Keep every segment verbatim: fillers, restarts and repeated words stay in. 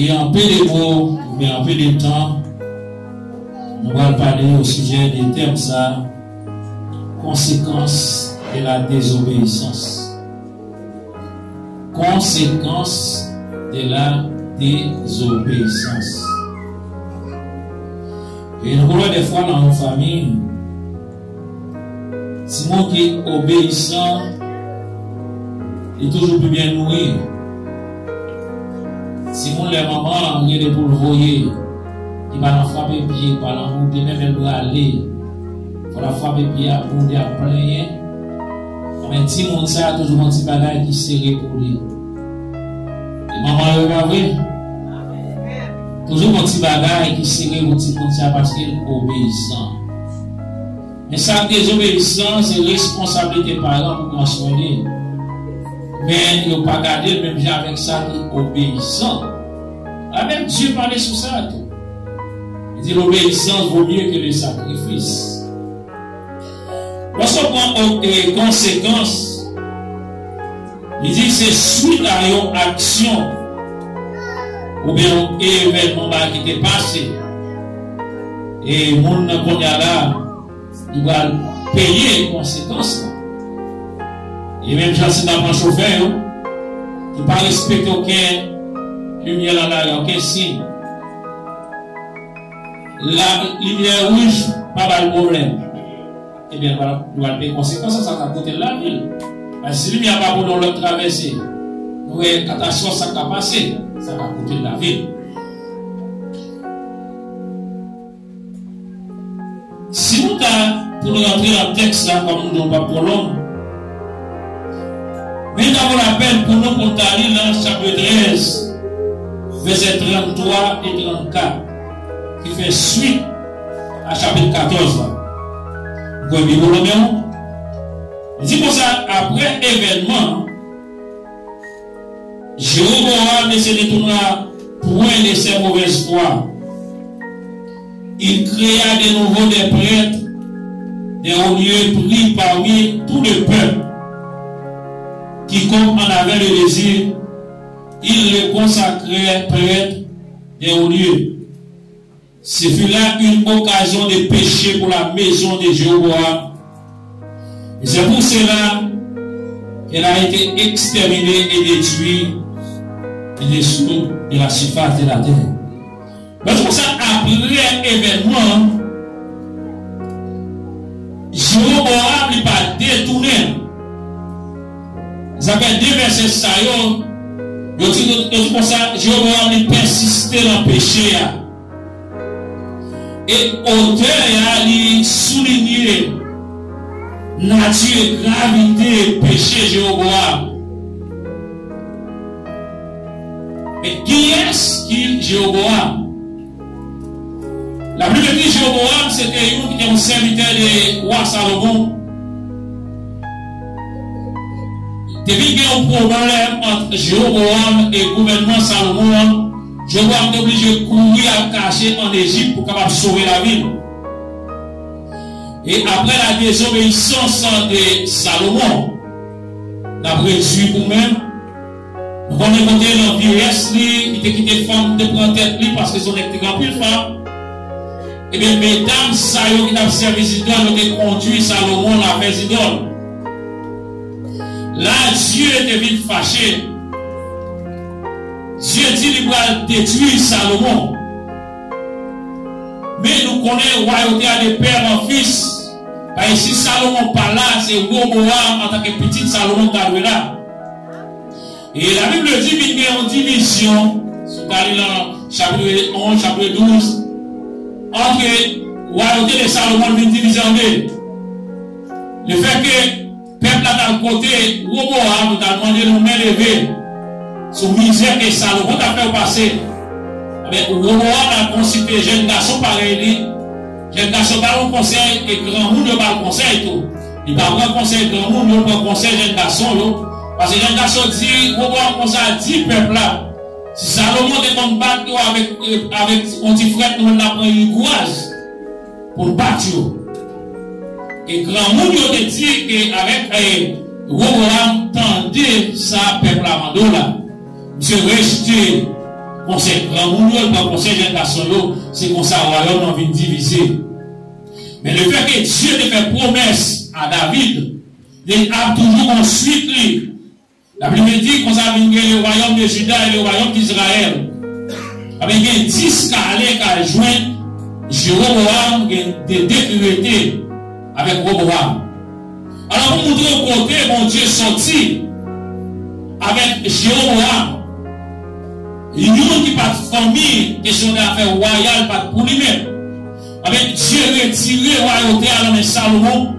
Gen anpil de mo, gen anpil de tan, nou pral pale o sijè de tèm sa, conséquences de la désobéissance. Conséquences de la désobéissance. E nou konnen dèfwa nan yon fanmi, timoun ki obeyisan, li toujou pi byen nouri. Timoun lè manman an gen de pou l voye, li pa nan frape pye, pa nan woude, menm lè l prale, fò l ap frape pye a, woude ap plenyen. Men timoun sa a toujou gon ti bagay ki sere pou li. E manman yo pa vre? Toujou gon ti bagay ki sere pou timoun sa a paske l obeyisan. Men sa k dezobeyisan, se responsablite paran pou pran swen li. Men yo pa gade l menm jan avèk sa ki obeyisan. La menm Dye pale sou sa tou. Li di, l'obéissance vaut mieux que le sacrifice. Lòske w pran o- e konsekans, li di se swit a yon aksyon oubyen yon evènman bagay ki te pase. E moun nan kounye a la, li pral peye konsekans lan. E menm jan si n ta pran chofè yo, ki pa respekte okenn limyè nan lari, okenn siy. La, limyè wouj pa ba l pwoblèm. Ebyen, li pral peye konsekans lan, sa ka koute l lavi l. Paske si limyè a pa pou yon lòt travèse, nou wè katastwòf sa ka pase, sa ka koute l lavi l. Si nou ta, pou nou rantre nan tèks la, kòm nou di, nou p ap twò long, men ta vo lapèn pou nou, pou nou ta li nan chapit trèz, vèsè tranntwa e trannkat, ki fè swit a chapit katòz la. Ou kwè Bib ou nan men w? Li di konsa, apre evènman, Jéroboam ne se détourna point de ses mauvaises voies. Il créa de nouveau des prêtres des hauts lieux pris parmi tout le peuple. Quiconque en avait le désir, il le consacrait prêtre des hauts lieux. Ce fut là une occasion de péché pour la maison de Jéroboam. Et c'est pour cela qu'elle a été exterminée et détruite de dessous de la surface de la terre. Donk, se konsa, apre evènman an, Jewoboam li pa detounen. Sa fè de vèsè sa yo, yo di, yo di konsa, Jewoboam li pèsiste nan peche a. E otè a li soulinye nati e gravite peche Jewoboam. Men kiyès ki Jewoboam? Labib di Jewoboam se te youn ki te yon sèvitè de wa Salomon. Te vin gen yon pwoblèm ant Jewoboam e gouvènman Salomon an. Jewoboam te oblije kouri al kache ann Ejip pou kapab sove lavi l. E apre la désobéissance de Salomon, n ap redui pou menm. Nou konnen kote nan vyeyès li, li te kite fanm te pran tèt li paske se yon nèg ki te gen anpil fanm. Ebyen, medam sa yo ki t ap sèvi zidòl, yo te kondui Salomon al fè zidòl. La, Dye te vin fache. Dye di li pral detwi Salomon. Men nou konnen wayòte a de père en fils. Paske si Salomon pa la, se Woboam antanke pitit Salomon ta dwe la. E Labib di vin gen yon divizyon, si w ta li nan chapit onz, chapit douz, ant wayòte de Salomon vin divize an de. Lefètke pèp la t al kote Woboam, yo t al mande l yon men leve sou mizè ke Salomon t ap fè yo pase. Ebyen, Woboam al konsilte jèn gason parèy li. Jèn gason ba l yon konsèy e granmoun yo ba l konsèy tou. Li pa pran konsèy granmoun yo, pran konsèy jèn gason yo. Paske jèn gason di, Woboam konsa di pèp la, si Salomon te konn bat yo avèk, avèk yon ti frèt, nou menm n ap pran rigwaz pou n bat yo. E granmoun yo te di ke avèk, e, Woboam tande sa pèp la mande w la. Misye rejte konsèy granmoun yo, li pran konsèy jèn gason yo, se konsa wayòm nan vin divize. Men lefètke Dye te fè pwomès a David, li ap toujou gon swit li. Labib di konsa vin gen le royaume de Juda et le royaume d'Israël. Ebyen, gen dis k ale k al jwenn Jewobowam, gen de, de ki rete avèk Wobowam. Alò, pou montre w kote Bondye soti avèk Jewobowam, youn ki pa t fanmi, kesyon de afè wayal pa t pou li menm. Ebyen, Dye retire wayote a nan men Salomon.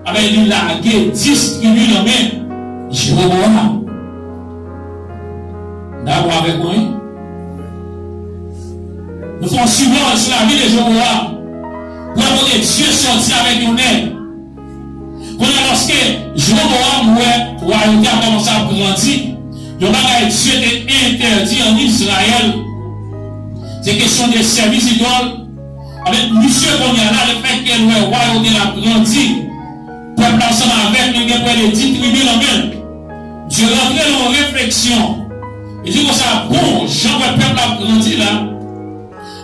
Ebyen, li lage dis tribi nan men Jewobowam. Dakò avèk mwen? Nou fè yon sibòl sou lavi de Jewobowam. Pou wè kote Dye sòti avèk yon nèg. Kounye a, lòske Jewobowam wè wayòm nan kòmanse ap grandi, yon bagay Dye te entèdi an Izrayèl, se kesyon de sèvis idòl. Ebyen, misye kounye a la, lefètke l wè wayòm nan ap grandi, pèp la ansanm avèk li gen prè de dis tribi nan men l. Misye rantre nan yon refleksyon. Li di konsa, bon, jan m wè pèp la ap grandi la,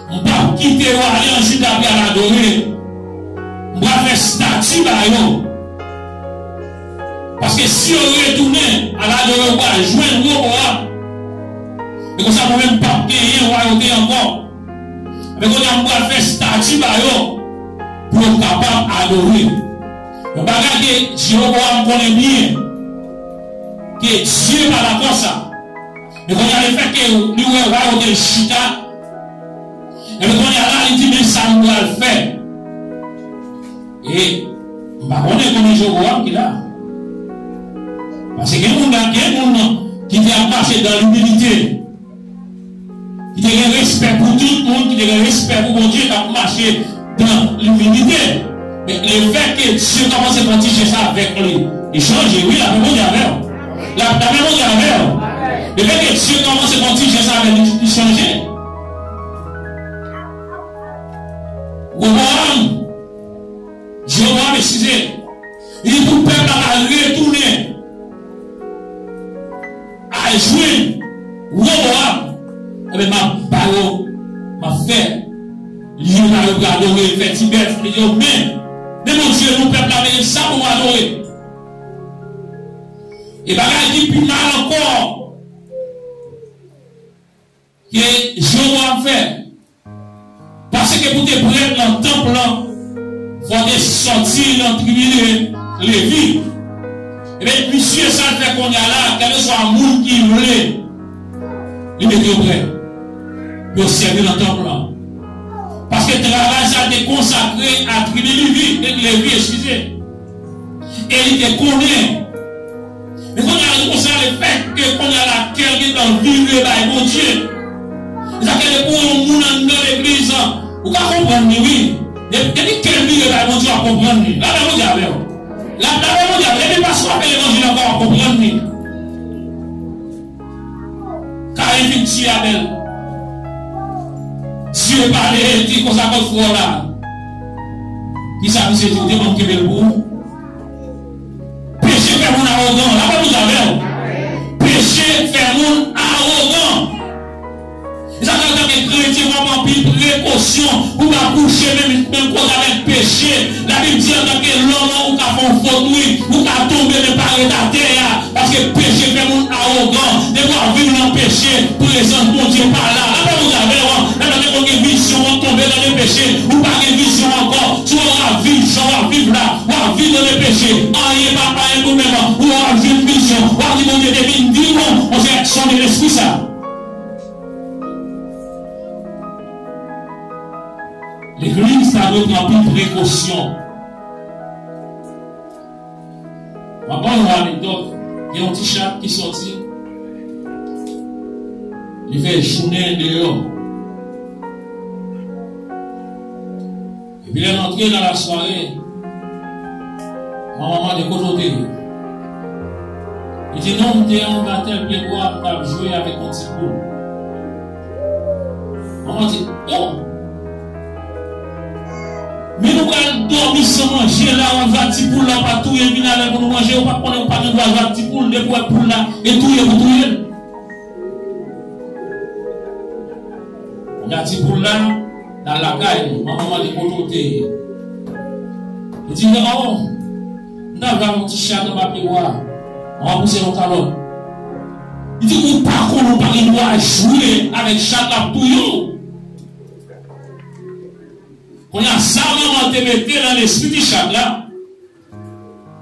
m p ap kite yo ale an Jida pou y al adore. M pral fè estati ba yo. Paske si yo retounen al adore, yo pral jwenn Wobowam. E konsa, mwen menm, m p ap genyen wayòm ankò. Men kounye a, m pral fè estati ba yo pou yo kapab adore. Yon bagay ke Jewobowam konnen byen, ke Dye pa dakò sa. Men kounye a, lefètke li wè wayòm chita, ebyen kounye a la, li di, men sa m pral fè. E m pa konnen konbyen Jewobowam ki la. Paske gen moun la, gen moun ki te ap mache dan imilite, ki te gen respè pou tout moun, ki te gen respè pou Bondye, k ap mache dan imilite. Men lefètke Dye kòmanse fè yon ti jès avèk li, li chanje, wi, lapè Bondye avè w. La, lapè Bondye avè w. Lefètke Dye kòmanse fè yon ti jès avèk li, li chanje. Wobowam, Jewobowam, eskize, li di pou pèp la ka retounen al jwenn Wobowam, ebyen, m ap ba yo, m ap fè lye ba yo pou adore, fè ti bèf, li di yo, men, men Bondye nou, pèp la, men sa pou adore. E bagay ki pi mal ankò ke Jewobowam fè, paske pou te prèt nan tanp lan, fò w te sòti nan tribi de Levi. Ebyen, misye sa l fè kounye a la, kèlkeswa moun ki vle, li mete yo prè pou yo sèvi nan tanp lan. Paske travay sa a te konsakre a tribi Levi, Levi, eskize. E li te konnen. Men kounye a, nou konsidere lefètke kounye a la kè l gentan vire bay Bondye. E sa fè depi w wè yon moun anndan legliz, ou ka konprann li, wi. Depi, depi kè l vire bay Bondye, w ap konprann li. Lapè Bondye avè w. La, lapè Bondye avè w. Depi pastè ap fè levanjil ankò, w ap konprann li. Kayen fin tiye Abèl. Dye pale, di konsa kot frè w la. Kisa misye di? Ou te konn kenbe l pou ou? Peche fè moun awogan. Lapè Bondye avè w. Peche fè moun awogan. E sa fè antanke kretyen, w ap pran anpil prekosyon pou w pa kouche menm, menm kote avèk peche. Labib di antanke lòm, ou ka fè yon fot, wi, ou ka tonbe, men pa ret atè a. Paske peche fè moun awogan. Depi w ap viv nan peche, prezans Bondye pa la. Lapè Bondye avè w. Lè w te konn gen vizyon, w ap tonbe nan peche. Ou pa gen vizyon ankò. Si w ap viv jan w ap viv la, w ap viv nan peche. Anyen pa anyen pou menm. Ou ap jwenn vizyon. W ap di Bondye te vin di w, monchè, sonde lespri sa. Legliz ta dwe pran anpil prekosyon. M ap ba w yon anekdòt. Gen yon ti chat ki sòti. Li fè jounen deyò. Epi lè l antre nan lasware, manman mande kote w te ye. Li di, non, m te anba tèl pye bwa, m t ap jwe avèk yon ti poul. Manman di, oh! Men nou pral dòmi san manje la, w ap jwe ak ti poul la, w pa touye l, vin avè l pou nou manje, ou pa konnen ou pa gen dwa jwe ak ti poul, depi w wè poul la, e touye pou touye l. Gade ti poul la, l al lakay li. Manman mande kote w te ye. Li di, "Oh, m t al jwe ak yon ti chat anba pye bwa a." Manman pouse yon kalòt. Li di, "Ou pa konn ou pa gen dwa jwe avèk chat, l ap touye w." Kounye a, sa manman te mete nan lespri ti chat la,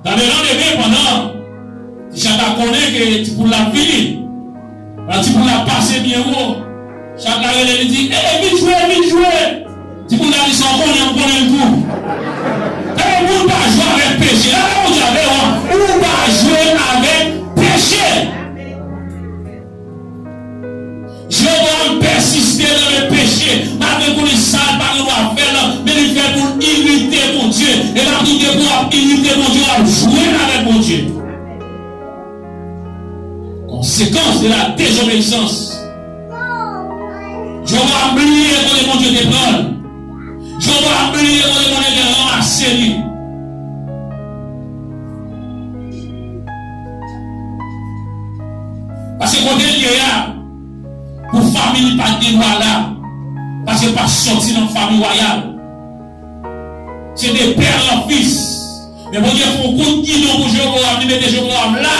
nan lelandemen, pandan ti chat la konnen ke ti poul la ap vini, pandan ti poul la ap pase byen wo, chat la rele, li di, "Ey, vin jwe, vin jwe!" Ti poul la di, "Sa w konnen, m konnen l tou." Tande, moun pa jwe avèk peche. Lè Bondye avè w, ou pa jwe avèk peche. Jewova pèsiste nan men peche, malgre l konnen sa l pa gen dwa fè l, men li fè pou l irite Bondye. E m ap di, depi w ap irite Bondye, w ap jwe avèk Bondye. Conséquence de la désobéissance. Jewova bliye kote Bondye te pran l. Jewova bliye kote Bondye te ranmase li. Paske kote l ye a, pou fanmi li pa t gen dwa la. Paske l pa t sòti nan fanmi wayal. Se de pè an fis. Men Bondye fè yon kout gidon pou Jewowam, li mete Jewowam la.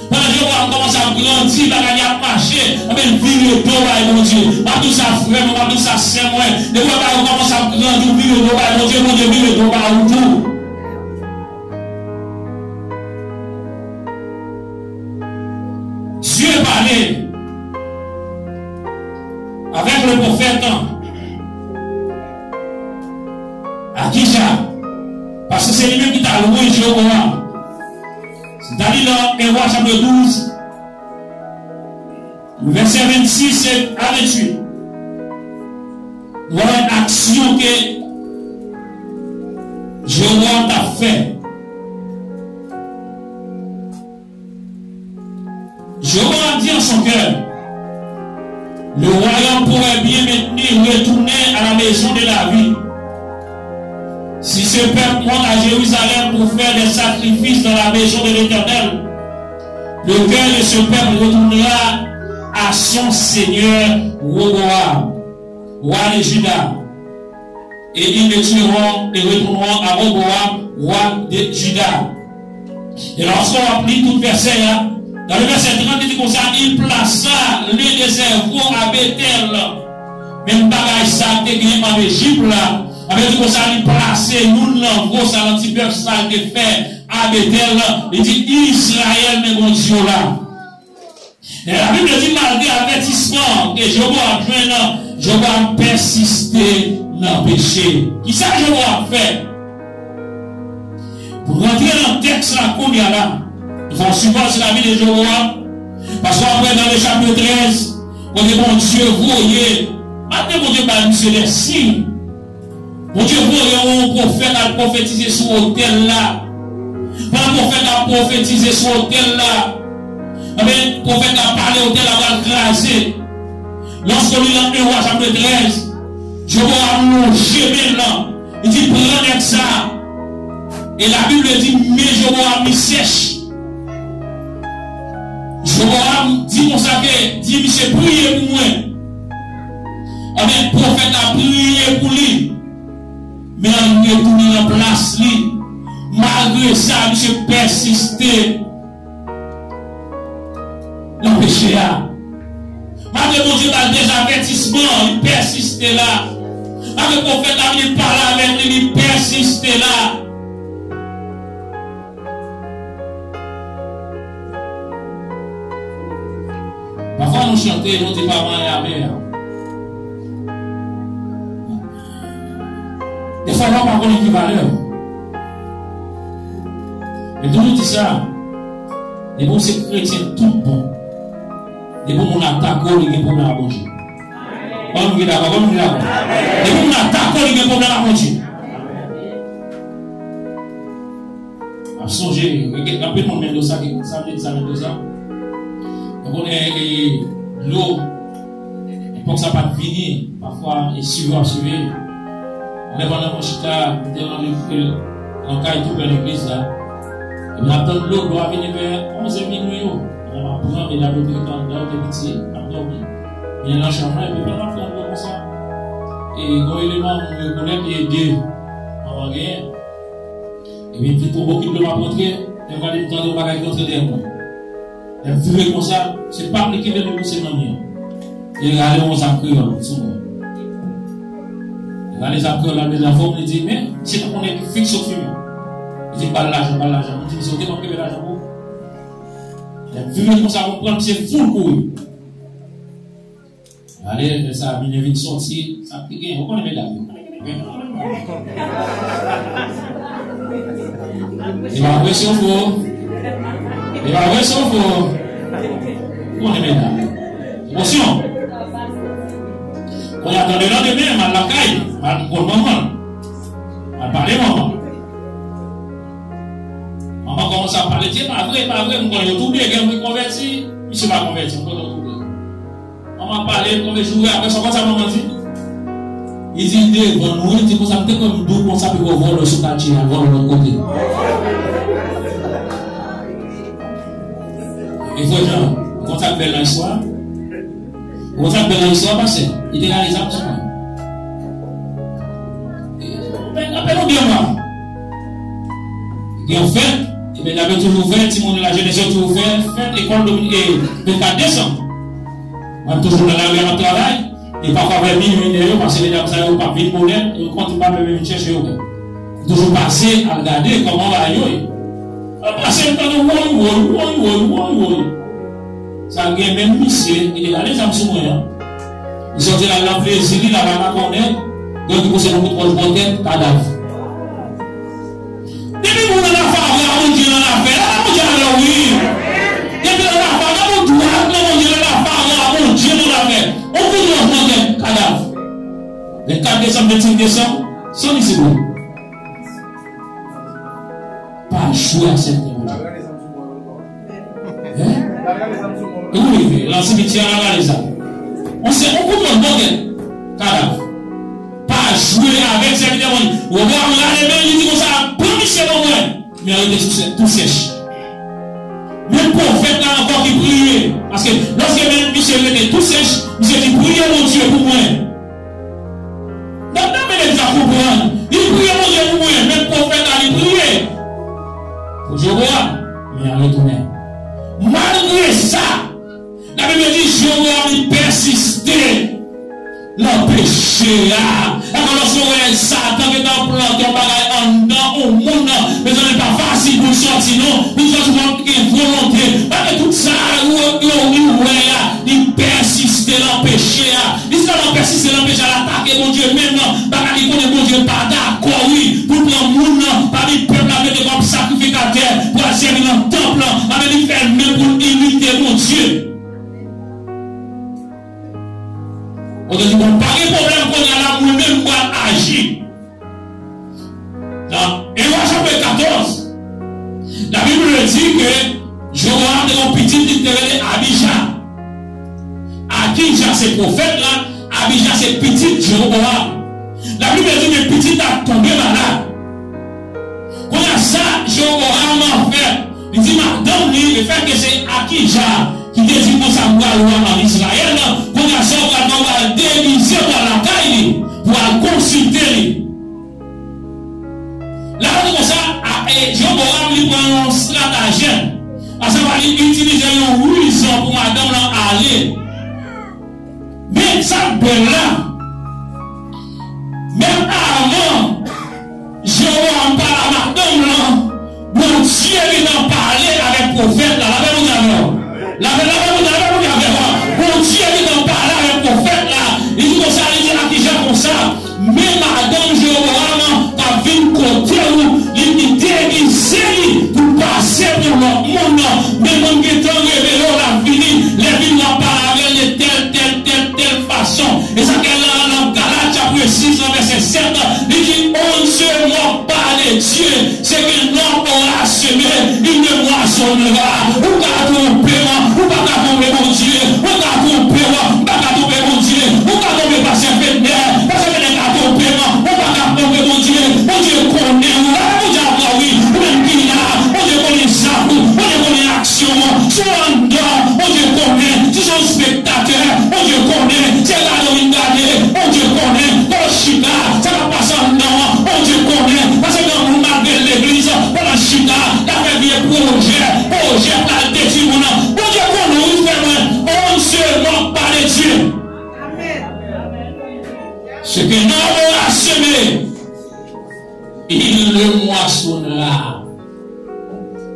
Pandan Jewowam kòmanse ap grandi, bagay li ap mache, anben, l vire do bay Bondye. M ap di w sa, frè mwen, m ap di w sa, sè mwen. Depi w wè bagay yo kòmanse ap grandi, w vire do bay Bondye, Bondye vire do ba ou tou. Dieu parlait avec le prophète Ahija. Paske se li menm ki ta lwe Jewowam. Si w ta li nan en Wa chapit douz, vèsè vennsis a venntuit, nou wè aksyon ke Jewowam t ap fè. Jewowam di an son kè, le royaume pourrait bien maintenu retourner à la maison de David. Si ce peuple monte à Jérusalem pour faire des sacrifices dans la maison de l'Éternel, le cœur de ce peuple retournera à son seigneur Roboam, roi de Juda. Et ils le tueront et retourneront à Roboam, roi de Juda. E lòske w ap li tout vèsè a, nan le vèsè trant, li di konsa, il plaça l'un de ses veaux à Béthel. Menm bagay sa te gen an Ejip la, anben, di konsa, li plase youn nan vo sa, nan ti bèf sa l te fè a Betèl, li di, Izrayèl, men Bondye w la. E Labib di, malgre avètisman ke Jewobowam jwenn, Jewobowam pèsiste nan peche. Kisa Jewobowam fè? Pou n rantre nan tèks la kounye a la, nou fè yon sipò sou lavi de Jewobowam, paske w ap wè nan le chapit trèz, kote Bondye voye, malgre Bondye bay misye de siy, Bondye voye yon pwofèt al pwofetize sou otèl la. Pandan pwofèt la ap pwofetize sou otèl la, anben, pwofèt la pale, otèl la pral kraze. Lòske w li nan en Wa chapit trèz, Jewobowam lonje men l, li di, pran nèg sa a. E Labib di, men Jewobowam li sèch. Jewobowam di konsa ke, di misye, priye pou mwen. Anben, pwofèt la priye pou li. Men l retounen nan plas li. Malgre sa, misye pèsiste nan peche a. Malgre Bondye ba l dèzavètisman, li pèsiste la. Malgre pwofèt la vin pale avèk li, li pèsiste la. Pafwa nou chante, nou di pa manyen avè a. Defwa nou pa konnen ki valè w. Men toujou di sa, depi w se kretyen tout bon, depi yon moun atake w, li gen pwoblèm ak Bondye. Kòman nou gen dakò? Kòman nou gen dakò? Depi yon moun atake w, li gen pwoblèm ak Bondye. M ap sonje, gen anpil moun Mendoza ki konn sa m vle di sa Mendoza. Nou konnen, e, dlo, epòk sa pa t vini, pafwa, e, swiv yo ap swiv. Anben, pandan mwen chita, m te nan legliz, nan kay tou prè legliz la. Epi n ap tann dlo, dlo a vini vè onz è minui yo. Pandan m ap pran, medam yo te ret anndan, yo te piti, m ap dòmi. Vini nan chanm nan, epi pandan m ap pran dlo konsa, E yon eleman mwen rekonèt e de manman genyen. Epi m fin twò bokit dlo m ap rantre, lè m gade m tande yon bagay ki rantre dèyè mwen. Lè m vire konsa, se pa m li kenbe m, li pouse m nan mi an. E li rale yon zam kreyòl sou mwen. Li rale zam kreyòl la, li met l nan fon, li di, men, se tankou nèg ki fiks sot fimen. Li di, ba l lajan, ba l lajan. Mwen di, misye, ou te konn kenbe lajan pou ou? Lè m vire konsa, mwen pran l, misye fout kouri. Ale, lè sa a, Mine vin sòti, sa k te gen, ou konnen medam yo. E pa vre, se yon fo. E pa vre, se yon fo. Ou konnen medam yo. Emosyon. Kounye a, tann lelandemen, m al lakay, m al konn manman. M al pale manman. Manman kòmanse ap pale, di, e pa vre, e pa vre, m konnen yo tou de, gen moun ki konvèti, misye pa konvèti, m konnen yo tou de. Manman pale, konbyen jou apre sa, konn sa manman di? Li di, devan nou, li di, konsa, m te kwè m dou konsa, pi gwo vòlò sou katye a, vòlò lòt kote. E frè Jan, ou konn sa k bèl nan istwa a? Ou konn sa k bèl nan istwa a, pastè? Li te rale zam sou mwen. Apèn, apèn yon de mwa. Gen yon fèt, e medam yo toujou fè, timoun yo lajenès yo toujou fè, fèt ekòl Dominik, e vennkat desanm. Mwen toujou nan lari a, m ap travay. E pafwa vè minwi, nèg yo, paske medam sa yo p ap vin bonè, yo konn pa menm vin chèche yo menm. M toujou pase al gade kòman bagay yo ye. Mwen pase, m tande woy, woy, woy, woy, woy, woy. Sa gen menm misye ki te rale zam sou mwen an. Li sòti la, l nan plezi li, l ap al makònen, gen ki pouse yon kout wòch bò tèt, kadav. Depi moun nan nan favè a Bondye nan lafè, la Bondye avè w, wi. Depi nan lafè a, nan moun dwat nan Bondye nan lafè a Bondye nan lafè. On kout wòch nan tèt, kadav. Vennkat desanm, vennsenk desanm, san li se bon. Pa jwe ak sèvitè Bondye. Hein? Wi, nan simityè a, gade sa. On se, on kout wòch bò tèt, kadav. Pa jwe avèk sèvitè Bondye. Wobowam rale men, li di konsa, pran misye ban mwen. Men rete tou sè-, tou sèch. Men pwofèt la ankò ki priye. Paske lòske men misye rete tou sèch, misye di, priye Bondye pou mwen. Nan, nan men legliz la konprann. Li priye Bondye pou mwen, men pwofèt la, li priye pou Jewova, men an retounen. Malgre sa, Labib di Jewova li pèsiste nan peche a. Dakò, lòske w wè Satan gentan plante yon bagay anndan yon moun, mezanmi, pa fasil pou l sòti, non. Pou l sòti, fò l gen volonte. Malgre tout sa, ou, ou, ou wè a, li pèsiste nan peche a. Li sèlman pèsiste nan peche a, l atake Bondye menm, bagay li konnen Bondye pa dakò, wi, pou l pran moun nan pami pèp la, mete kòm sakrifikatè, pou al sèvi nan tanp lan, anben li fè l menm pou l imite Bondye. Bondye di, bon, pa gen pwoblèm, kounye a la, mwen menm m pral aji. Nan en Wa chapit katòz, Labib di ke Jewowam te gen yon pitit li te rele Abija. Abija se pwofèt la, Abija se pitit Jewowam. Labib di ke pitit la tonbe malad. Kounye a sa Jewowam fè, li di madanm li, lefètke se Abija ki te di konsa m pral wa ann Izrayèl, kounye a sa w pral fè, w pral degize w pral lakay li, pou w al konsilte li. La, li di konsa, a, e, Jewowam, li pran yon estratajèm. Asavwa, li itilize yon riz pou madanm lan ale. Men, sa k bèl la, menm avan Jewowam pale a madanm lan, Bondye gentan pale avèk pwofèt la. Lapè Bondye avè w. Lapè, lapè Bondye, lapè Bondye avè w. Bondye gentan pale avèk pwofèt la. Li di konsa, li di Abija konsa, men madanm Jewowam t ap vin kote w, li, li degize li pou l pase pou lòt moun. Men mwen m gentan revele w l ap Le mwa sonra.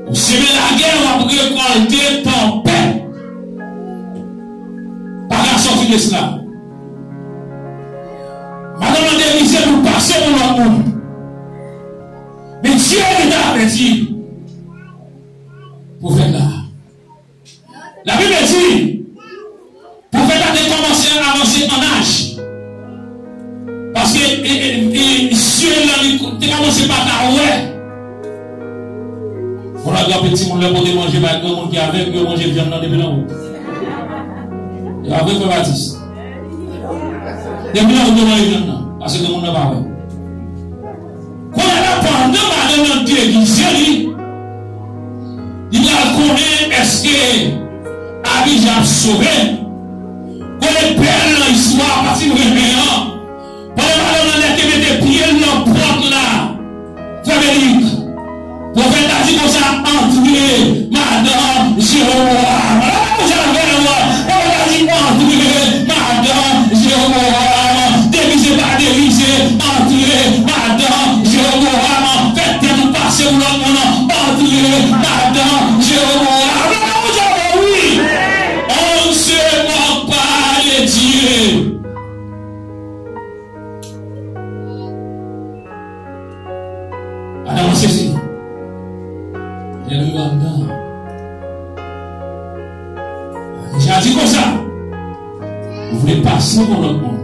Ou seme lagè, w ap rekòlte tanpèt. Pa ka sòti de sila. Madanm nan devise pou pase pou lòt moun. Men Dye li te avèti pwofèt la. Labib di, pwofèt la te kòmanse avanse an aj. Paske e, e, e, zye l lan li te kòmanse pa ka wè. Fò l ap raple timoun lè pote manje bay granmoun ki avèg, yo manje vyann nan depi nan wout. E pa vre, frè Batis? Depi nan wout yo manje vyann nan, paske granmoun nan pa wè. Kounye a la, pandan madanm nan degize li, li pral konnen èske Abija ap sove. Konnen bèl nan istwa pati renmen an. Pandan madanm nan nèk te mete pye l nan pòt la, frè Benik, pwofèt la di konsa, antre, madanm Jewobowam. Alò, pa konsa l ap fè non, pwofèt la di, antre, madanm Jewobowam. Devise pa devise, antre, madanm Jewobowam. Fè tèt ou pase pou lòt moun, antre, madanm Jewobowam. Alò, pa konsa l ap fè, wi. On ne se moque pas de Dieu. Madanm an sezi. Alelouya, madanm. Deja di konsa, ou vle pase pou lòt moun.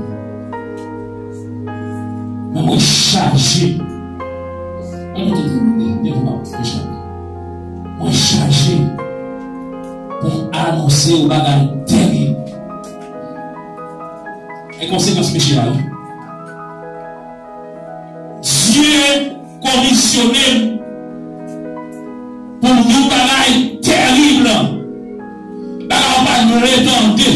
Men mwen chaje. Mwen tout moun, mwen chaje. Mwen chaje pou m anonse yon bagay terib. E konsekans peche a, wi. Dye komisyone m pou m di w bagay terib. Bagay ou pa vle tande,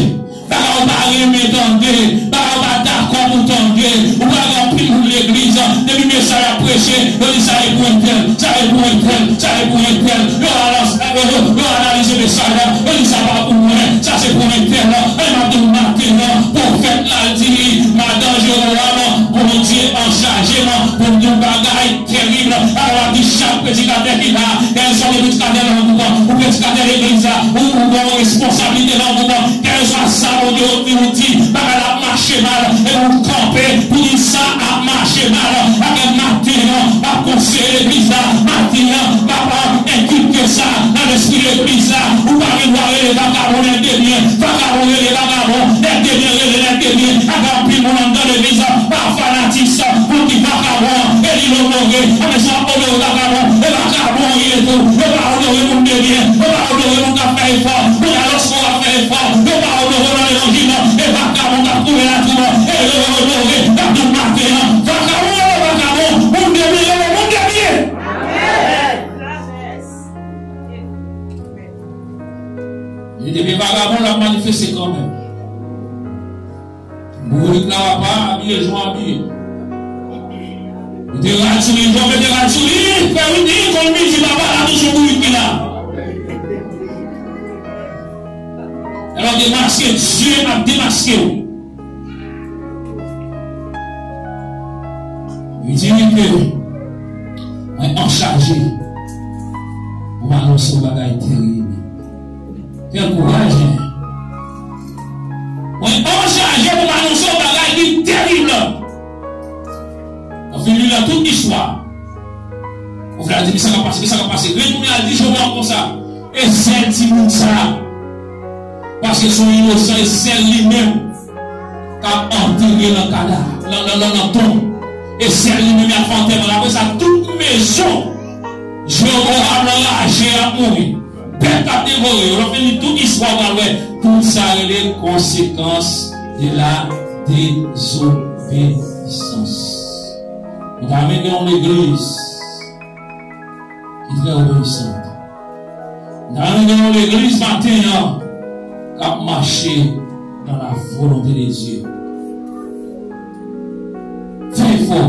bagay ou pa renmen tande, bagay ou pa dakò pou tande. Ou pa gen anpil moun legliz, depi mesaj ap preche, yo di sa e pou entèl, sa e pou entèl, sa e pou entèl. Yo analize, yo, yo analize mesaj la, yo di sa pa pou mwen, sa se pou entèl. E m ap di w maten an, pwofèt la di, madanm Jewobowam, Bondye an chaje m pou m di w bagay terib. Alò, w ap di chak predikatè ki la, kèlkeswa ou predikatè nan gwoup, ou predikatè legliz la, ou, ou gen yon responsablite nan gwoup, kèlkeswa sa Bondye di ou di, bagay la ap mache mal, e ou kanpe pou di sa ap mache mal. Maten an, m ap konseye legliz la, maten an, m ap enkilke sa nan lespri legliz la. Ou pa gen dwa rele vakabon nèg de byen, vakabon rele vakabon, nèg de byen rele nèg de byen. Ak anpil moun anndan legliz la, pa fanatis, moun ki vakabon, e li onore. Anben sa w ap onore vakabon, e vakabon li ye tou. Yo pa onore moun de byen, yo pa onore moun k ap fè efò. Kounye a, lòske w ap fè efò, yo pa onore w nan levanjil, e vakabon k ap kouri nan twou, e yo onore. N ap di w maten an, vakabon rele vakabon, moun de byen rele moun de byen. Li te vin vagabon, l ap manifeste kanmenm. Bourik la pa abiye jan w abiye. Ou te rad sou li, jan w mete rad sou li, frè Whitney, konn midi papa la, toujou bourik li la. Alò demaske, Dye ap demaske w. Li di ke mwen anchaje pou m anonse yon bagay terib. Kèl kouraj, hein? Mwen anchaje pou m anonse yon bagay ki terib. Nan fin li nan tout istwa. Ou vle al di, men sa k ap pase, men sa k ap pase. Retounen al di Jewova konsa. E sèl timoun sa. Paske se yon inosan, e sèl li menm k ap antere nan kadav, nan, nan, nan, nan tonm. E sèl li menm y ap fè antèman. Apre sa, tout mezon Jewoboam anraje ap mouri. Bèt k ap devore yo. Lè w fin li tout istwa, w pral wè tout sa rele konsekans de la désobéissance. Nou ta renmen gen yon legliz ki trè obeyisan. Nou ta renmen gen yon legliz maten an k ap mache dans la volonté de Dieu. Fè efò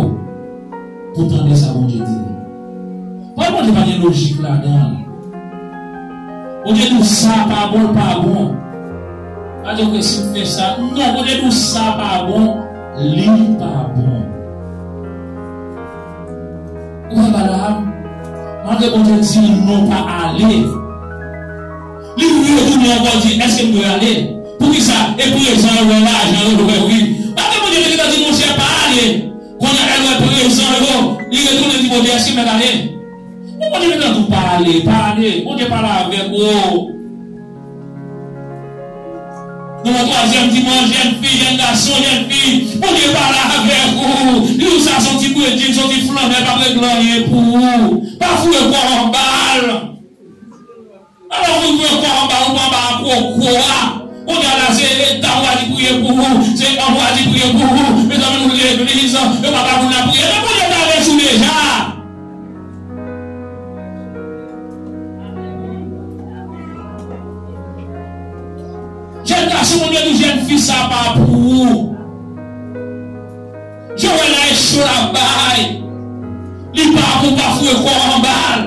pou tande sa Bondye di. Pawòl Bondye pa gen lojik ladan l. Bondye di w sa pa bon, l pa bon. Pa di, oke, si m fè sa. Non, Bondye di w sa pa bon, li pa bon. Ou wè Balaam, malgre Bondye di l non pa ale, li retounen ankò di, èske m dwe ale? Poukisa? E prezan yo wè, lajan yo wè, wi. Malgre Bondye te gentan di, monchè, pa ale. Kounye a lè l wè prezan yo, li retounen di Bondye, èske m mèt ale? Men Bondye gentan di w pa ale, pa ale. Bondye pale avèk ou. Nan yon twazyèm dimanch, jèn fi, jèn gason, jèn fi, Bondye pale avèk ou. Li di w sa se yon ti bredin, se yon ti flannè, pa regle anyen pou ou. Pa foure kò w anba l. Alò, ou foure kò w anba, ou pran anba kwokwo a. Kounye a la, se eta w a di priye pou ou, se anbo a di priye pou ou. Mezanmi, nou legliz, yo pa ba moun nan priye. Men Bondye t avèti w deja. Jèn gason, Bondye di jèn fi sa pa pou ou. Joel la e cho l ap bay. Li pa pou pa foure kò w anba l.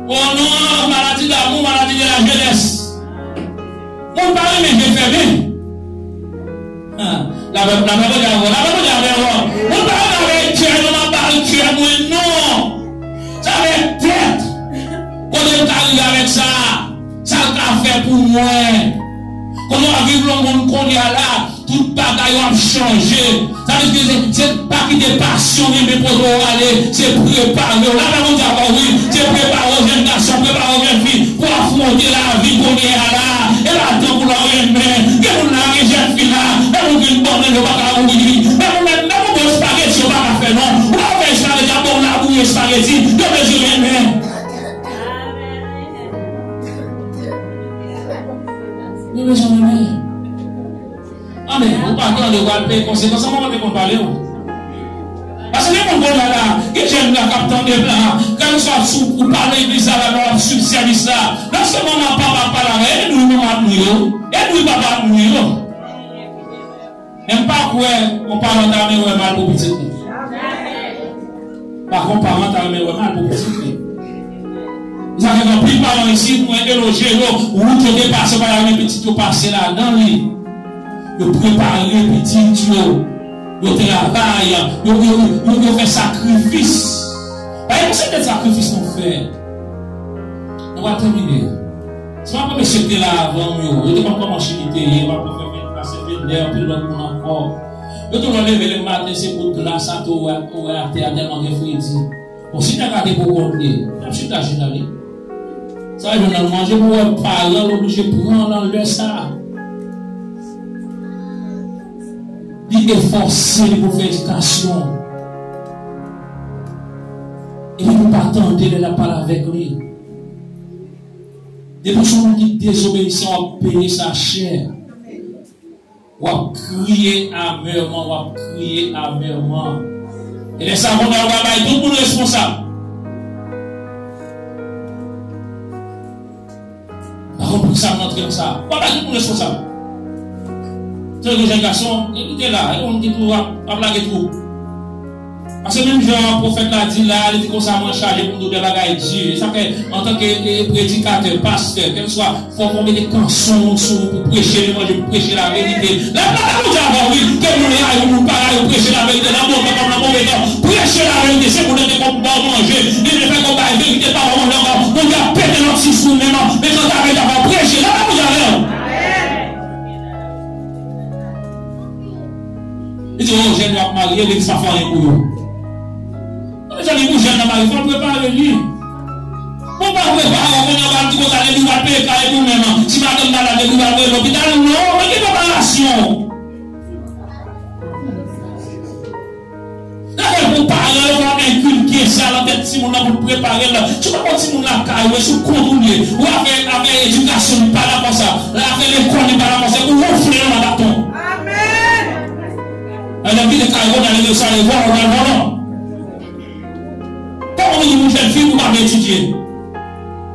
O non, maladi damou, maladi de la jenès. Moun pa renmen je fèmen. Lapè Bondye avè w, lapè Bondye avè w. Mwen pa avè kè, non, m ap ba l kè mwen, non. Sa avè tèt. Kote m ka rive avèk sa? Sa l ka fè pou mwen? Kote w ap viv lòt moun kounye a la, tout bagay yo ap chanje. Sa vle di se, se pa kite pasyon renmen pote w ale, se prepare w. Lapè Bondye avè w, wi. Se prepare w, jèn gason, prepare w, jèn fi. Pou afwonte lavi kounye a la. E pa tan pou lòt renmen. Gen moun la, gen jèn fi la, menm ou vin bò menm yo pa ka ouvri. Menm ou menm, menm ou bon espageti yo pa ka fè non. Ou pa fè espageti, ap bon labouyi espageti, yo bezwen renmen. Yo bezwen renmen. Anben, ou pa tande, ou pral peye konsekans an, mwen te konn pale w. Paske gen moun kounye a la, gen jèn la k ap tande m la, kèlkeswa si w pa nan legliz la, la, w ap swiv sèvis la. Lòske manman, papa ap pale avè w, e nou manman nou yo, e nou papa nou yo. Men m pa kwè yon paran ta renmen wè mal pou pitit li. Pa gen yon paran ta renmen wè mal pou pitit li. Sa fè gen anpil paran isit, mwen elogye yo, wout yo te pase, pa ta renmen pitit yo pase ladan li. Yo prepare pitit yo, yo travay, yo, yo, yo, yo fè sakrifis. Pa gen kantite sakrifis nou fè. Nou va tèmine. Se pa premye sèk te la avan m yo. Yo te konn kòman Chili te ye, yo pa konn fè menm pase vennè, anpil lòt moun ankò. Yo toujou leve lemen maten, se bout glas atò ou wè, ou wè atè a tèlman gen fredi. Bon, si nèg la te pou kont li, l ap chita chita li. Sa yo nan manje pou wè paran l oblije pran nan lè sa. Li efòse li pou fè edikasyon. Epi pou pa tande lè l ap pale avèk li. Depi w se yon moun ki dezobeyisan, w ap peye sa chè. W ap kriye amèman, w ap kriye amèman. E lè sa kounye a, w va bay tout moun responsab. Pa konn poukisa m rantre nan sa. W va bay tout moun responsab. Se yon jèn gason, li te la, e yon moun ki tou ap, ap lage twou. Paske menm jan pwofèt la di la, li di konsa, mwen chaje pou m di w de bagay di. E sa fè, antanke, e, predikatè, pastè, kèlkeswa, fòk ou mete kanson sou ou pou preche levanjil, pou preche laverite. Lè papa Bondye avè w, wi, ke moun rayi ou, moun pa rayi ou, preche laverite, nan bon tan kòm nan move tan, preche laverite, se pou Bondye te konn ba w manje, li te fè konn bay verite, pa w yon lang, Bondye ap pete lòt sis ou menm, men kanta Bondye avè w, preche, lè papa Bondye avè w. Li di, o, jèn yo ap marye, legliz pa fè anyen pou yo. Mezanmi, pou jèn nan marye, fò l prepare li. Bon, pa prepare w, kounye a w al di konsa, depi w al peye kay epi w menm, si madanm malad, epi w al voye lopital, non, men gen preparasyon. Sa fè pou paran yo va enkilke sa nan tèt timoun nan pou l prepare l. Si w pa konn timoun lakay ou, e sou kont ou l ye. Ou afè, afè edikasyon li pa la konsa. Afè lekòl li pa la konsa. Ou wonfle l nan baton. Amèn. Lè l kite kay ou, nan legliz sa, li vòlò, li vòlò. Kòman ou di pou jèn fi ou pa vle etidye?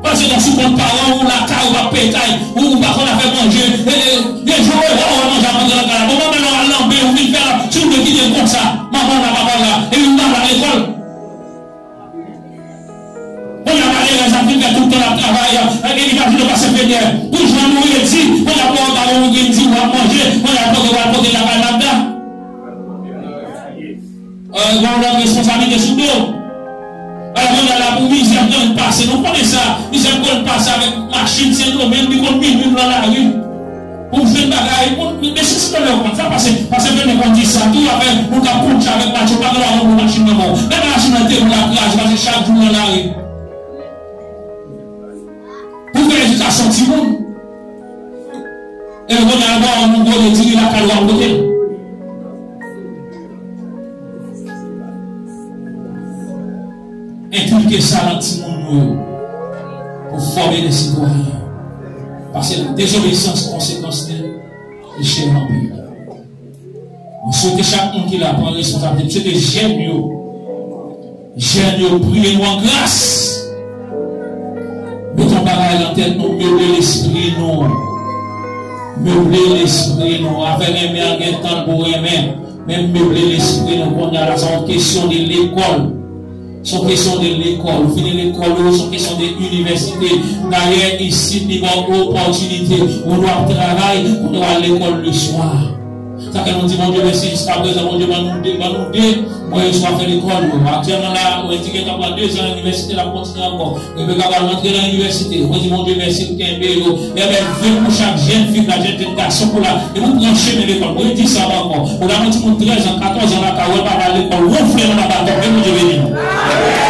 Pandan se tan sou kont paran ou, lakay ou pa peye kay, ou, ou pa konn afè manje, e, e, gen jou ou wè, ou wè manje ap antre nan kay la. Bon, manman nan al nan ben, ou vin fè la, si ou vle kite l konsa, manman nan papa la, epi ou pa al lekòl. Kounye a malerèz la fin fè tout tan l ap travay, e, e, li pa vin pase fenè. Pou jwenn ou redi, kounye a pou ou ta ou vin di ou ap manje, kounye a pote, ou al pote lakay madam. E, gen yon lòt responsablite sou do. pase, nou konnen sa. Mizè m konn pase avèk machin Sendomeng, li konn minui m nan lari. Pou m jwenn bagay, pou m, mesye, si nou lè konn sa, pase, pase Fènè konn di sa tou, avèk moun k ap kontche avèk machin, pa gen lwa pou machin nan bon. Menm machin nan te moun ap kraze, pase chak jou nan lari. Pou fè edikasyon timoun. E kounye a, nou ba yon moun gwo diri lakay ou ap pote l. Enkilke sa nan timoun nou yo pou fòme de sitwayen. Paske dezobeyisans, konsekans li, li chè anpil. Mwen swete chak moun ki la pran responsablite. M swete jèn yo, jèn yo, priye nou an gras. Mete yon bagay nan tèt nou, meble lespri nou. Meble lespri nou. Afè renmen an gen tan pou renmen. Men meble lespri nou kounye a la, se yon kesyon de lekòl. Se yon kesyon de lekòl. Ou fini lekòl ou, se yon kesyon de inivèsite. Dayè, isit, li ba w opòtinite. Ou dwe ap travay, ou dwe al lekòl le swa. Sa fè nou di Bondye mèsi jiska prezan, Bondye ban nou de, ban nou de mwen yo swa fè lekòl yo. Aktyèlman la, mwen di gentan pran de zan inivèsite, l ap kontinye ankò. Rebeka pral rantre nan inivèsite. Mwen di Bondye mèsi, l kenbe yo. Ebyen, vin pou chak jèn fi, la jèn, jèn gason pou la. E pou pran chemen lekòl. Mwen di sa ankò. Ou la, mwen di moun trèz an, katòz an, la ka wè papa lekòl wonfle nan papa tòp. Ke Bondye beni nou.